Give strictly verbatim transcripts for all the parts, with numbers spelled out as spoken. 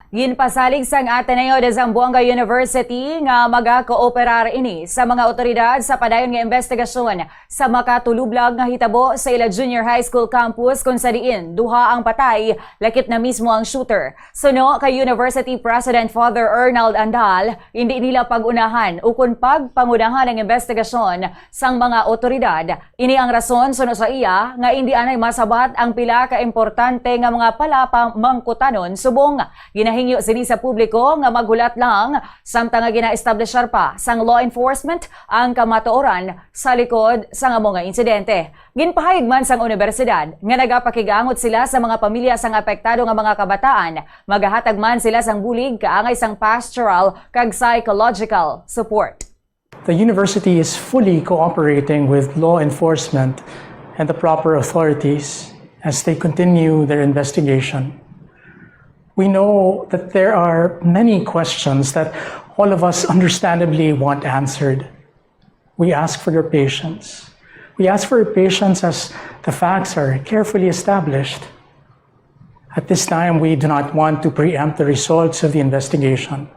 Ginpasalig sang Ateneo de Zamboanga University nga magakooperar ini sa mga awtoridad sa padayon nga investigasyon sa makatulublag nga hitabo sa ila junior high school campus, kung sa diin duha ang patay, lakip na mismo ang shooter. Suno kay University President Father Arnold Andal, hindi nila pag-unahan ukon pagpangunahan ang investigasyon sang mga awtoridad. Ini ang rason, suno sa iya, nga indi anay masabat ang pila ka importante nga mga palapamangkutanon subong ginahingyo sini sa publiko nga maghulat lang samtang nga gina-establishar pa sang law enforcement ang kamatuoran sa likod sang amo nga insidente. Ginpahayag man sang unibersidad nga nagapakig-angot sila sa mga pamilya sang apektado nga mga kabataan, magahatag man sila sang bulig kaangay sang pastoral kag psychological support. The university is fully cooperating with law enforcement and the proper authorities as they continue their investigation. We know that there are many questions that all of us understandably want answered. We ask for your patience. We ask for your patience as the facts are carefully established. At this time, we do not want to preempt the results of the investigation.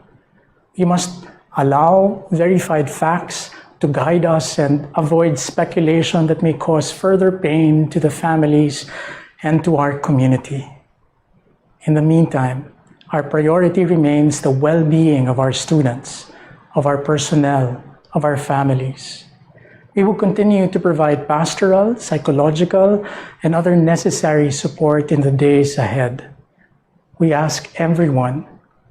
We must allow verified facts to guide us and avoid speculation that may cause further pain to the families and to our community. In the meantime, our priority remains the well-being of our students, of our personnel, of our families. We will continue to provide pastoral, psychological, and other necessary support in the days ahead. We ask everyone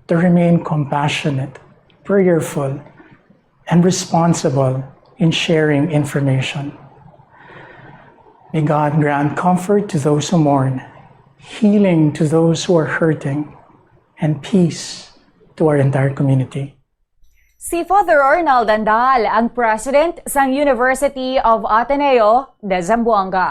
to remain compassionate, prayerful, and responsible in sharing information. May God grant comfort to those who mourn, healing to those who are hurting, and peace to our entire community. Si Father Arnold Andal ang president sang University of Ateneo de Zamboanga.